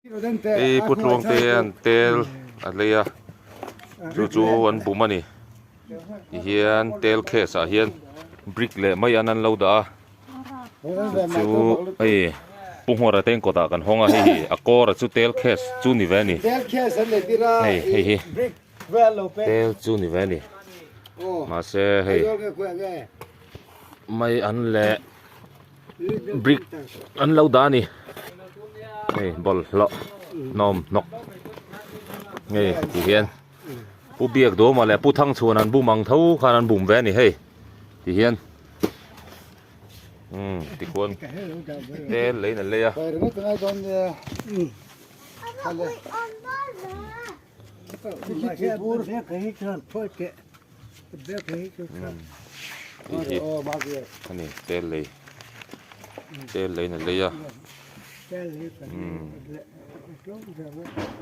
Hei Pu Tluangte an tel a lei a chu chu an bum a ni tihian tel case ah hian brick leh mai an an lo dah a chu chu hei Pu Hmuara te kawt ah kan hawng a hei hi a kawr a chu tel case chu ni ve a ni hei hei hi tel chu ni ve a ni mahse hei mai an leh. Brick an lo dah a ni hei bawlhhlawh hnawm hnawk hei ti hian pu biak dawma leh pu thangchhuan an bum ang tho khan an bum ve a ni hei ti hian umm tikhuan tel leiin an lei a. Ani tel lei tel leiin a lei a umm.